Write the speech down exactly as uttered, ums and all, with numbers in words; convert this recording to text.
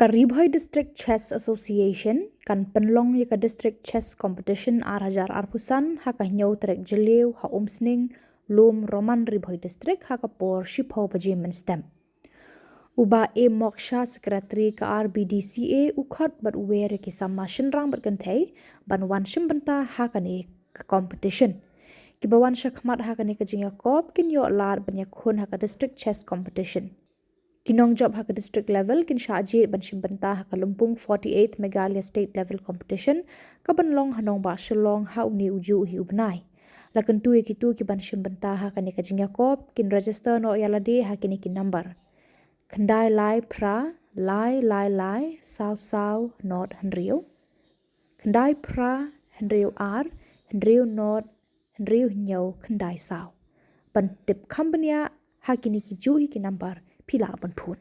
Ka Ri Bhoi District Chess Association kan pynlong ïa ka District Chess Competition ar hajar arphew san ha ka hynñiew tarik Jylliew ha Umsning, Lum Roman, Ri Bhoi District ha ka por shiphew baje mynstep. U Bah A Moksha, Secretary ka R B D C A, u khot bad u wer ïa ki samla shynrang bad kynthei ban wan shim bynta ha kane ka competition. Kiba wan sha khmat ha kane ka jingïakop kin ïoh lad ban ïakhun ha ka District Chess Competition. Ki nongjop ha ka district level kin shah jied ban shim bynta ha ka lympung forty-eighth Meghalaya State Level Competition, kaban long ha nongbah Shillong ha une u juh hi u bnai. La kyntu ïa kito kiban shim bynta ha kane ka jingïakop kin register noh ïa lade ha kine ki number: khyndai lai phra lai lai lai saw saw not hynriew, khyndai phra hynriew ar hynriew not hynriew hynñiew khyndai saw. Ban tip kham bniah ha kine ki juh hi ki number, phi lah ban phone.